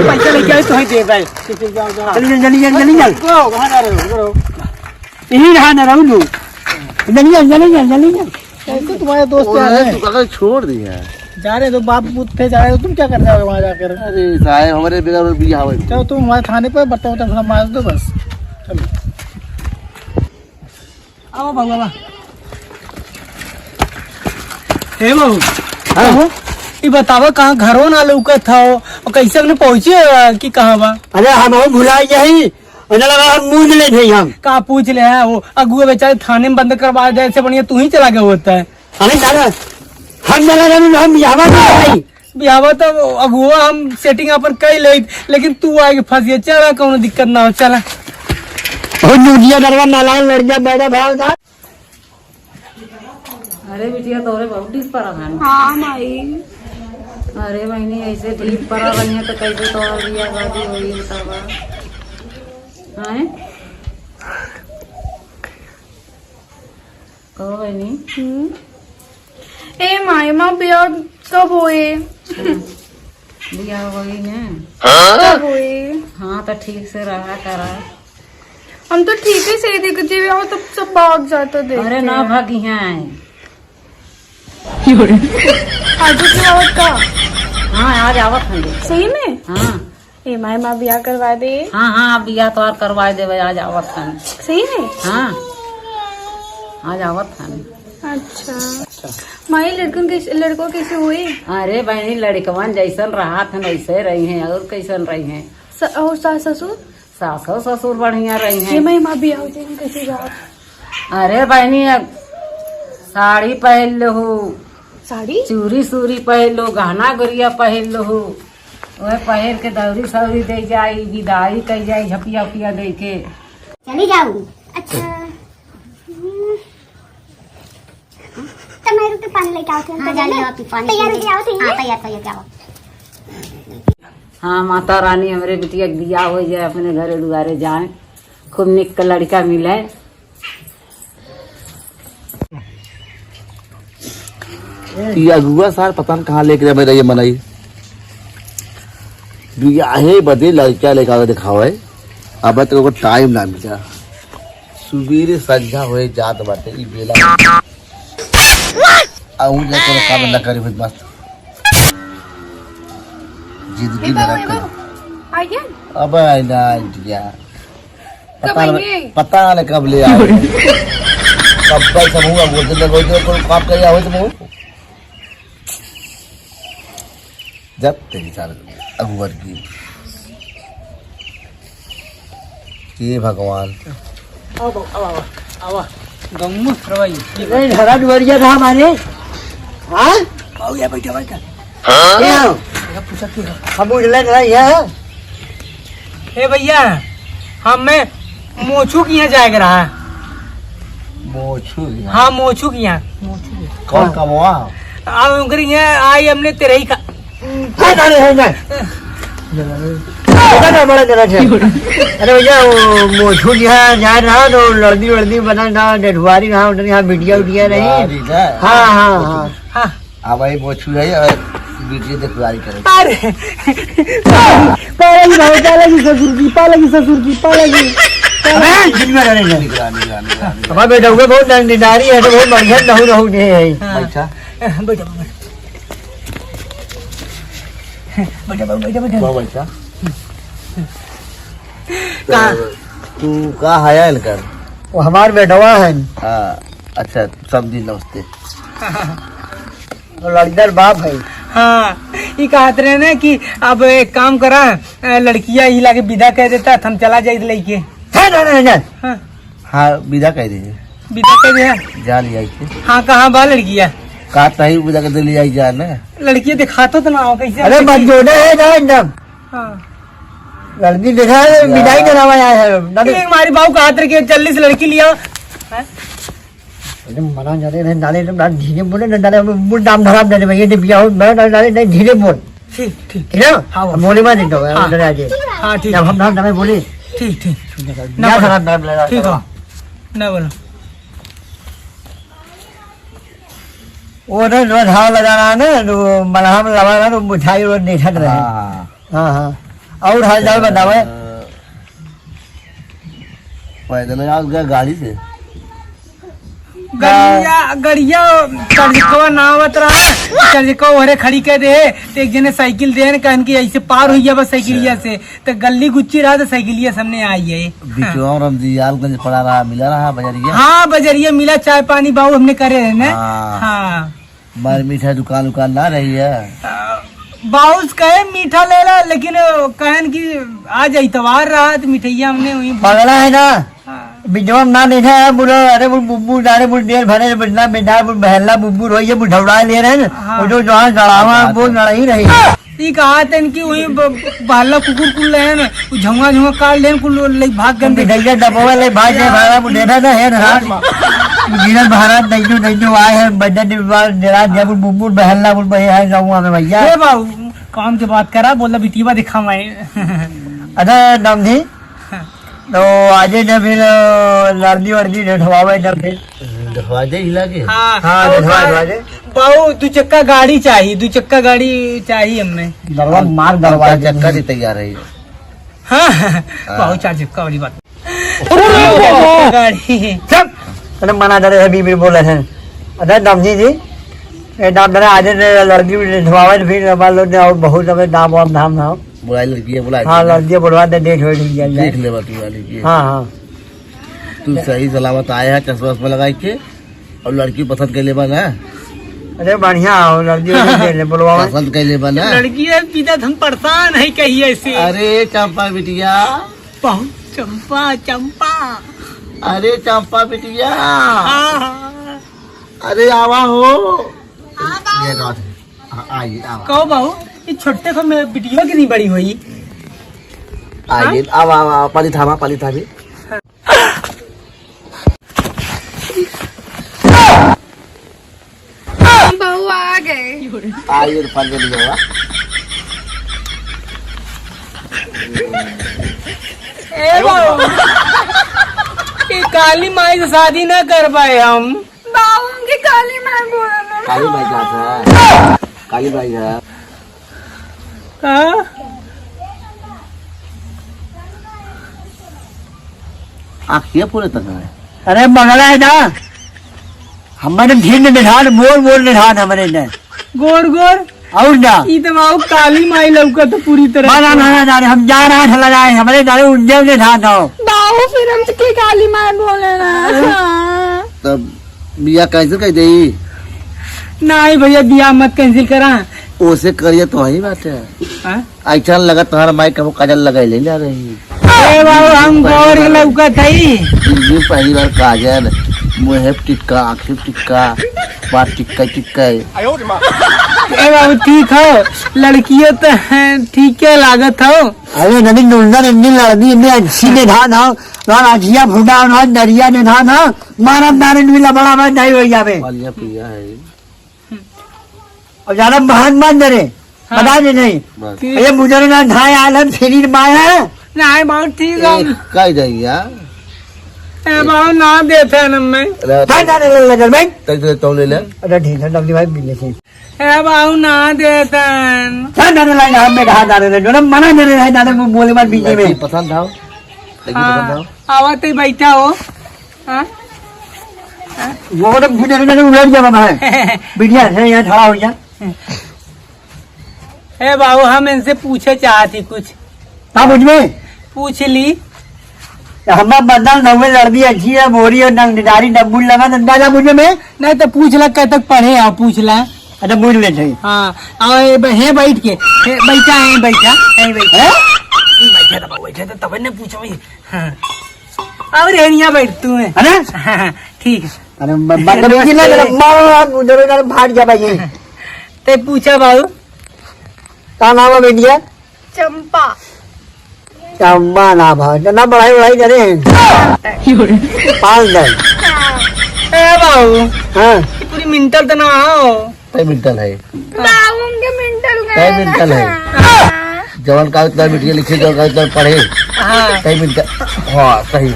पैसा लेके आए तो ही दे भाई। चल, चल, जल्दी, जल्दी, जल्दी, चल। रुको, कहाँ जा रहे हो? रुको। यही रहा ना, रहू लू। जल्दी, जल्दी, जल्दी, जल्दी, जल्दी। कैसे तुम्हारे दोस्त वो यार है, हैं? तू काका छोड़ दिया है। जा रहे तो बाप पूत थे, जा रहे तो तुम क्या कर रहे हो वहाँ जाकर? अरे साहब, हमारे बिना और भी हवा। चलो तुम हमारे थाने पर बर्तन वर्तन थोड़ा मार दो बस। चलो। आओ बाबू, आओ। हे बाबू, हाँ? कहो, ई बतावा कहाँ घरो ना लौकत हो और कैसे अपने पहुँचे हो कि कहाँ बा? अरे हम भुला यही, उन्हें लगा हम मूंद ले थे हम। का पूछ ले है वो अगुआ बेचारे थाने में बंद करवा दे, ऐसे बढ़िया तू ही चला गया होता है। अरे दादा, हम दादा जानू हम यहाँ पर नहीं। बियाहवा तो अगुआ हम setting अपन कई लेत, लेकिन तू आके फंस गया। चला, कौनो दिक्कत ना हो, चला। ओ नूजिया दरवा नालायक लड़िया मैडम भाव था। अरे बिटिया, तोरे बहुत डीप पड़ा है ना। हाँ माई। अरे बहनी, ऐसे डीप पड़ा रही है तो कैसे तोहर बियाह शादी होई बतावा? हैं? कहो बहनी। हम्म। ए माई, माँ बियाह कब होए? बियाह होई ने। कब होए? हाँ, तो ठीक से रहा करा। हम तो ठीक ही से देख जे आओ तब सब भाग जाता देख अरे के। ना भागी हैं। आज के आवत का? हाँ, आज आवत हैं। सही में? हाँ। ए माई, माँ बियाह करवा दे। हाँ, हाँ, बियाह तो और करवा देवे, आज आवत हन। सही में? हाँ, आज आवत हन। अच्छा। माई, लड़कन के, लड़को कैसे हुए? अरे बहनी, लड़कवन जैसन रहत हन, वैसे रही हैं, और कैसन रही हैं? स-, और सास ससुर? सासो ससुर बढ़िया रही हैं। ए माई, माँ बियाह होते हैं, कैसे जाओ? अरे बहनी, अब साड़ी पहन लो, साड़ी? चूड़ी सूरी पहन लो, गहना गुरिया पहन लो, वह पहिर के दौरी सौरी दे जाई, विदाई कई जाई, झपिया उपिया दे के। चली जाऊ। अच्छा। हम्म। तो मैं रुक के पानी लेके आओ, हाँ, जा ले आओ, तू पानी तैयार पी ले। होके आओ, सही हाँ, है? तैयार, तैयार होके आओ। हाँ, माता रानी हमरे बिटिया के बियाह हो जाए, अपने घरे दुआरे जाए, खूब निक का लड़का मिले। ई अगुआ सार पता न कहाँ लेके जाबे रहिए मनई। बियाहे बदे लड़का लेके आवे देखावे, अब तक ओकर टाइम ना मिला। सुबेरे संझा होए जात बाटे ई बेला। आ उ जाके काम न करी होई मस्त। जिंदगी में रख। आइए। अब आई ना आइडिया। पता न, पता न कब ले आए। कब भाई समूह अब बोलते लगे, जो कोई काम कर जाओ तो वो। जब तेरी साल अगुवर की। हे भगवान। आवा, आवा, आवा, आवा। गंगू रवाई। नहीं, घरा दुआरिया था हमारे। हाँ? आओ, या बैठा, बैठा। हाँ? क्या? पूछा, पूछा, पूछा। हम उड़ले रहे हैं। ए भैया, हमें मोछू के यहाँ जाए के रहा। मोछू के यहाँ? हाँ, मोछू के यहाँ। मोछू के यहाँ। कौन कमवा? अब उनके यहाँ आई हमने तेरे ही खा- नहीं, नहीं, नहीं, नहीं। बेटा ना, बड़ा गलत है। अरे भैया, वो मोछू के यहाँ जाए रहा तो लड़दी वड़दी बना ना, डेढ़वारी रहा, उनके यहाँ बिटिया उटिया नहीं। डेढ़वारी ना? हाँ, हाँ, हाँ। हाँ। हाँ भाई, मोछू है और वीडियो देखवारी करे। अरे, पाला की भाई, पाला की ससुर की, पाला की ससुर की, पाला की। अबे, जिनमें रहने दे। निगरानी, निगरानी, निगरानी। हमारे बेटा हुए बहुत निडारी है, तो बहुत बढ़िया नहु नहु दे है। हाँ। बैठा। बैठा, बैठा। बैठा, बैठा, बैठा। वाह, बैठा। कहाँ? तू का हया इनकर? वो हमार बेटवा है। हाँ, अच्छा, समझी, नमस्ते। तो लड़कर बाप है। हाँ, ई कहत रहे ना कि अब एक काम करा, अ, लड़किया ई लाके विदा कर देता, त हम चला जाइत लइके। नहीं, नहीं, नहीं, नहीं। हाँ। हाँ, विदा कर दीजिए। विदा कर दे। जा लिया इसे। हाँ, कहाँ बा लड़किया? का तही विदा कर दे, लिया जा ना। लड़किया दिखातो तो ना हो, कैसे अरे, हम मत जोड़े है ना एकदम। हाँ। लड़की देखा है, विदाई करावा आया है। ना तो एक हमारी बाऊ का हाथ रखे, जल्दी से लड़की लिया। हैं? एकदम मना जाते हैं, नाले एकदम ना धीरे बोले, ना नाले मुंह नाम धराम दे दे भैया, जब बिया हो, मैं ना नाले नहीं धीरे बोल। ठीक, ठीक। ठीक है? हाँ, वो। हम बोले मत दो, हाँ। उधर आ जाए। हाँ, ठीक। जब हम नाम नाम बोले। ठीक, ठीक। ना बिया बोलो। खराब नाम लगा। ठीक हो। ना बोलो। वो ना जो घाव लगा रहा है ना, तो मलहम लगा रहा, तो मिठाई वो देखत रहे। हाँ, हाँ। हाँ, हाँ। और हाल चाल बतावे। अ, पैदल आ गया गाड़ी से। गड़िया, गड़िया चरजकवा ना आवत रहा, चरजकवा ओहरे खड़ी कर दे, तो एक जने साइकिल देन, कहन कि ऐसे पार हुई जाबा साइकिलिया से, तो गल्ली गुच्ची रहा तो साइकिलिया सामने आई है। बिचवा में रमजियालगंज पड़ा रहा, मिला रहा बजरिया। हाँ, बजरिया मिला, चाय पानी बाबू हमने करे रहे ने। हाँ। हाँ। मार मीठा दुकान उकान ना रही है। बाउस कहे मीठा ले ला, लेकिन कहन कि आज इतवार रहा तो मिठैया हमने वही पगला है ना। हाँ। बिजवा ना देखा है, बोला, "अरे, बोल, बुब्बू, डारे, बोल, डेढ़ भरे, बोल, ना, बेटा, बोल, बहला, बुब्बू, रोइए, बोल, झौड़ा ले रहे हैं।" हाँ। वो जो, जो हाँ, गड़ावा, हाँ, बोल, हाँ। गड़ाई रही। ई कहा तन कि वही ब-, बहला कुकुर कुल रहे हैं, वो झौंगा, झौंगा काट ले, कुल ले भाग गए। मिठैया डब्बा ले भाग गए, हाँ। भाड़ा, बोल, देखा ना, है ना। हाँ। गिरल महाराज, नहीं जो, नहीं जो आए हैं, बड्डा डिब्बा, जरा दिया, बोल, बुब्बू, बहला, बोल, बहे है, गौवा में भैया। ए बाबू, काम के बात करा, बोला, बिटिया दिखा मैं। अरे, दम दी। तो आजे न फिर, अ, लड़दी वड़दी ढेठवावे न फिर। हम्म, ढेठवा दे हिला के। हाँ, हाँ, और ढेठवा, ढेठवा दे। बाऊ, दू चक्का गाड़ी चाही, दू चक्का गाड़ी चाही हमें। दरवा मार, दरवा चार दे। चक्का दे तैयार है। हाँ, हाँ। बाऊ, चार चक्का वाली बात। अरे, अरे, अरे, गाड़ी। चुप! अरे, मना करे है, बीबी बोले हैं। अरे, दमजी जी, ए, दाम दरे आजे ने लड़की भी ढेठवावे न फिर हमारे लोग ने और बहुत हमें दाम वाम धाम ना हो। बुलाई लड़किया, बुलाई हाँ, दे। लड़किया बुलवा दे, डेट वेट हो जाए। देख लेबा तू वाली के। हाँ, हाँ। तू सही सलामत आए है, चश्मा वश्मा लगाई के, और लड़की पसंद कर लेबा ना। अरे बढ़िया हो, लड़की पसंद कर ले, बुलवा। पसंद कर लेबा ना। लड़की है, पीता हम परेशान है कहिए से। अरे चंपा बिटिया। बहुत चंपा, चंपा। अरे चंपा बिटिया। हाँ, हाँ। अरे आवा हो। हाँ, बाबू। ये बात है। हाँ, आइए, आवा। कहो बाबू, ये छोटे को मैं बिटिया की नहीं बड़ी हुई। आइए, हाँ? आवा, आवा, आवा, पाली थामा, पाली थामी। बहू आ गए। आइए, तो फल ले लिया हुआ। ए बहू, ये काली माई से शादी ना कर पाए हम। बाबू, हमके काली माई बोला ना। काली माई का था? काली माई का। का? आँखिया फोड़े तक है। अरे बगला है ना, हमारे ढींड निधान, मोर मोर निधान हमारे ने। गोर गोर। और ना। ई तो बाबू काली माई लौकत पूरी तरह ना, ना, से। ना, ना, ना, हम जा रहा है, चला जाए, हमारे दारे उज्जैन निधान हो। बाबू फिर हम के काली माई बोले ना। तब बिया cancel कर देई? नहीं भैया, बिया मत cancel करा। ओसे करिया तो ही बात है। हाँ? ऐसा लगा तुम्हारा माई कबो काजल लगाई ले जा रही। ए बाबू, हम गोर लौकत हई। जिंदगी में पहली बार काजल, मुँह पे टिक्का, आँखें पे टिक्का, बात टिक्का टिक्का है। ए बाबू, ठीक हो, लड़कियों तो हैं, ठीक है लागत हो। अरे नदी नुलना नन्नी लड़दी इतनी अच्छी ने धान हो, ना आँखिया फूटा, ना दरिया ने धान हो, मारा नारे नुला बड़ा मैं नहीं हो जावे। वालिया पिया है। और ज्यादा बहान मान दे रे। हाँ। बता दे नहीं। बस। ये मुजरे ना धाय आलम शरीर माया। नहीं, बहुत ठीक है। ए, कह दे यार। ए, बहुत ना देते हैं ना मैं। अरे, भाई, ना, ना, ना, ना, भाई। तै, तै, तौ ले ले। अरे, ठीक है, डॉक्टर भाई, बिल्ले से। ए, बहुत ना देते हैं। ना, ना, ना, ना, हम में कहा ना, ना, ना, ना, मना, ना, ना, ना, ना, वो बोले मत बीच में। लड़की पसंद आओ। लड़की हाँ, पसंद आओ। आवा तो बैठा हो। हाँ? वो तो भूत है, उलट जा बाबा है। बिटिया है, यहाँ खड़ा हो जा। ए बाबू, हम इनसे पूछे चाहत ही कुछ। का पूछबे? पूछ ली। तो हमार बदल नवे लड़दी अच्छी है, मोरी और नंगदारी डब्बू लगा, तो अंदाजा पूछे में? नहीं तो पूछ ला, कब तक पढ़े आओ, पूछ ला। अच्छा, पूछ ले थे। हाँ, और ये ब-, हे बैठ के, हे बैठा, हे बैठा, हे बैठा। हैं? ये बैठा था, बैठा था, तब ने पूछा भाई। हाँ। अब रेनिया बैठ तू है। है ना? हाँ, ठीक है। अरे ब-, बदतमीजी ना कर, मार, मार, उधर, उधर भाग जा भाई। ते पूछा बाबू। का नाम है बिटिया? चंपा। चंपा ना भाई, तो ना पढ़ाई वढ़ाई करे हैं। पाँच दस। ए बाबू। हाँ। ये पूरी मिंटल तो ना हो। तय मिंटल है। बाबू के मिंटल तय गए। मिंटल है। हाँ। जवन का उतना बिटिया लिखे, जवन का उतना पढ़े। हाँ। तय मिंटल। हाँ, सही।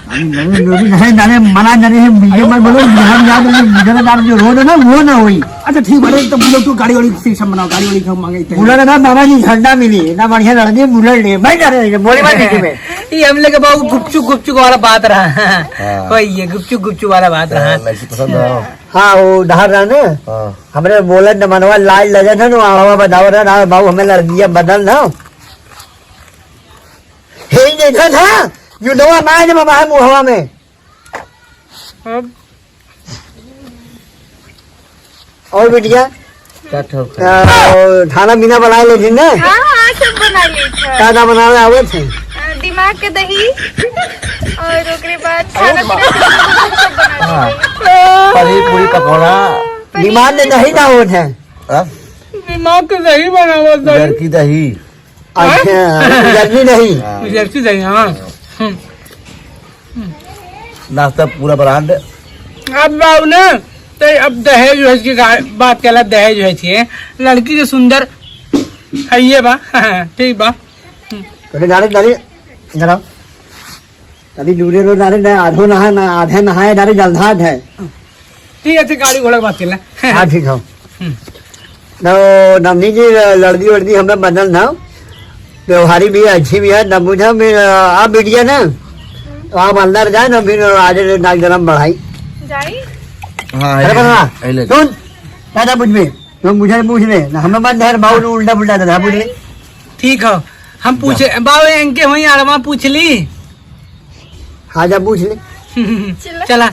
अरे, नहीं, नहीं, नहीं, नहीं, मना नहीं है, मुझे मत बोलो, मुझे हम याद नहीं, मुझे ना याद जो रोड है ना, वो ना हुई। अच्छा, ठीक बाटे, तो बोलो, तू गाड़ी वाड़ी system बनाओ, गाड़ी वाड़ी हम मांगे इतने। बुलेट ना, बाबा जी, झंडा मिली, ना बढ़िया लड़की, बुलेट ले, मैं जा रहे हैं, बोले, मैं देखे में। ये हम लोग के बाबू गुपचुप गुपचुप वाला बात रहा। हाँ। वही है, गुपचुप गुपचुप वाला बात रहा। हाँ, लड़की पसंद है। हाँ, वो उधार रहा ना। हाँ। हमरे बोले न मनवा लाज लगे था ना, आड़वा बताओ ना, ना बाबू हमें लड़कियां बदल ना। हे ये देखा था, यू दवा मार दे बाबा मुहवा में। अब और बिटिया? का ठोक है? आ, खाना पीना बना लेथिन ना? हाँ, हाँ, सब बना लेत है। का का बनावे आवत है? आ, दिमाग के दही और ओकरे बाद खाना पीना सब बना लेत है। हाँ। पनीर पूरी पकौड़ा। पनीर। दिमाग में दही ना होत है। हाँ? दिमाग के दही बनावत है। घर की दही। अच्छा, जल्दी नहीं। हाँ। जल्दी नहीं, हाँ। हम्म। नाश्ता पूरा ब्रांड। अब बाबू ना, तो अब दहेज वहेज की गा-, बात कहला, दहेज वहेज के लड़की के सुंदर है ये बा। ठीक बा। अरे नारे, नारे, जरा। अभी दूरे रो डाले ना, आधो नहा ना, आधे नहाए डाले जलधार है। ठीक है, ठीक, गाड़ी घोड़ा के बात कर ले। हाँ, ठीक हो। हम्म। तो नमनी जी, लड़दी वड़दी हमें बनल ना, व्यवहारी भी अच्छी भी है, नमूझा में, आ, बिटिया ना, तो आप अंदर जाए ना, फिर आज नाक जन्म बढ़ाई। जाई? हाँ, अरे है, बना, है, ले। सुन, दादा बुझ में, तुम मुझे पूछ ले, ना हमें मत डर, बाबू ने उल्टा पुल्टा दे, बुझ ले। ठीक हो, हम पूछे, बाबू इनके वहीं अड़वा पूछ ली। हाँ, जा पूछ ले। चला। चला।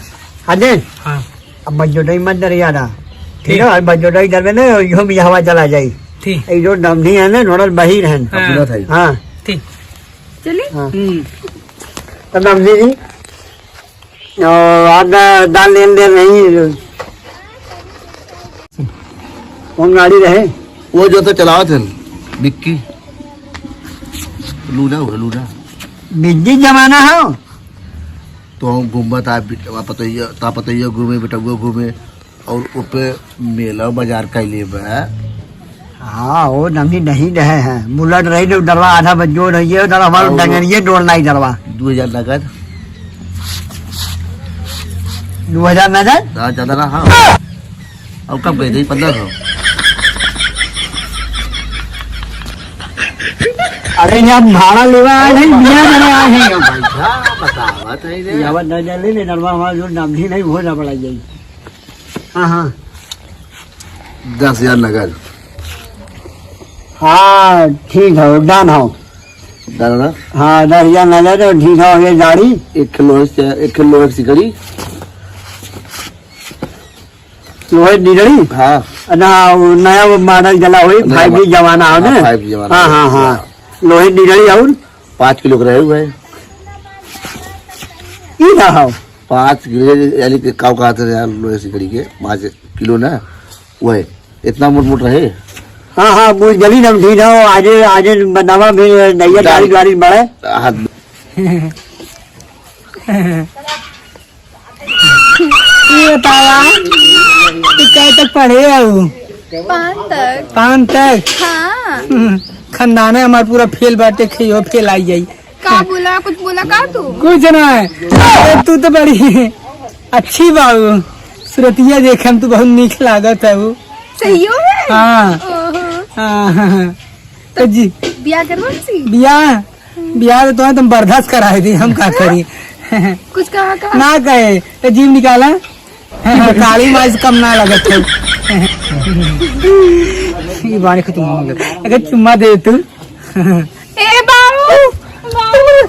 हाँ, दे। हाँ। अब बजोटाई मत डर यारा। ठीक ठीक। है, और बजोटाई डर में ना, यो भी हवा चला जाई। ठीक। ये जो डमनी है ना, नोडल बहिर है। हाँ। अपना था ही। हाँ। ठीक। चली? हाँ। हम्म। तो डमनी जी, और आपका दान लेन देन नहीं है। कौन गाड़ी रहे? वो जो तो चलावत है, बिक्की। लूना हो, लूना। बिजली जमाना हो। तो हम घूमत आ, बिट-, आ पतैया, ता पतैया घूमे, बेटुआ घूमे, और ऊपे मेला बाजार कैले बा। हाँ, वो नमी नहीं रहे हैं। बुलेट रही तो डरवा आधा बज जो रही है, डर हमारे और डंगरिये डोल नहीं डरवा। दो हजार नगद। दो हजार नगद? हाँ, ज्यादा ना, हाँ। अब कब गए थे? पन्द्रह सौ। अरे, यहाँ भाड़ा लेवा आए नहीं, बिना करे आए हैं हम। भाई साहब, बतावत है रे। यहाँ पर नजर ले ले, नरवा हमारा जो नमझी नहीं, वो ना बढ़ाई जाई। हाँ, हाँ। दस हजार नगद। हाँ, ठीक है, done हो। Done ना? हाँ, दस हजार नगद और ठीक हो, ये गाड़ी। एक किलो है, एक किलो है सिकड़ी। लोहे डिडड़ी? हाँ। ना, वो नया वो model चला हुई, नहीं, five G जमाना हो हाँ, ना? Five G जमाना हाँ, हो। हाँ, हाँ। लोहे डिडड़ी और? पाँच किलो के रहे हुए। ई ना हो। पाँच किलो, यानी कि काव कहते हैं यार, लोहे सिकड़ी के, पाँच किलो ना, वो है, इतना मोट मोट रहे। हाँ, हाँ, वो जल्दी नमझी ना हो, आज, आज बनावा भी नैया जा- गाड़ी, गाड़ी बढ़े। हाथ ये बतावा, तू कहे तक पढ़े हऊ? पाँच तक। पाँच तक? हाँ। हम्म, खानदाने हमार पूरा फेल बाटे, खेयो फेल आई जाई। का बोला, कुछ बोला का तू? कुछ ना है। अरे, तू तो बड़ी अच्छी बाबू, सुरतिया देखे में तू बहुत नीक लागत है वो। सहियो है? हाँ। ओहो। हाँ, हाँ, हाँ। तो जी। बियाह करवा सी? बियाह? बियाह तो तुम्हें तुम बर्दाश्त कराए दी, हम का करी? कुछ कहा, कहा? ना कहे, तो जीव निकाला। काली माई से कम ना लगत है। ये बारे खत्म हो गया। अगर चुम्मा दे तू। ए बाबू, बाबू,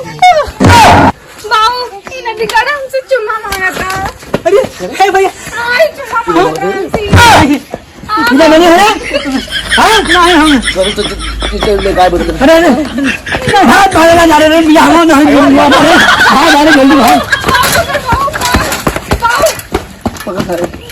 बाबू, ये नदी का हमसे चुम्मा मांगा था। अरे, हे भैया। आई चुम्मा मांगा था हमसे। इधर बने हैं? हाँ? नहीं, हम। चलो, तो, तो, तो, तो, ले, गाय बदल। अरे, अरे। भाग, भाग, भाग, अरे, अरे, बियाह हुआ, नहीं, बियाह हुआ, अरे, भाग, अरे, जल्दी भाग। पकड़, अरे।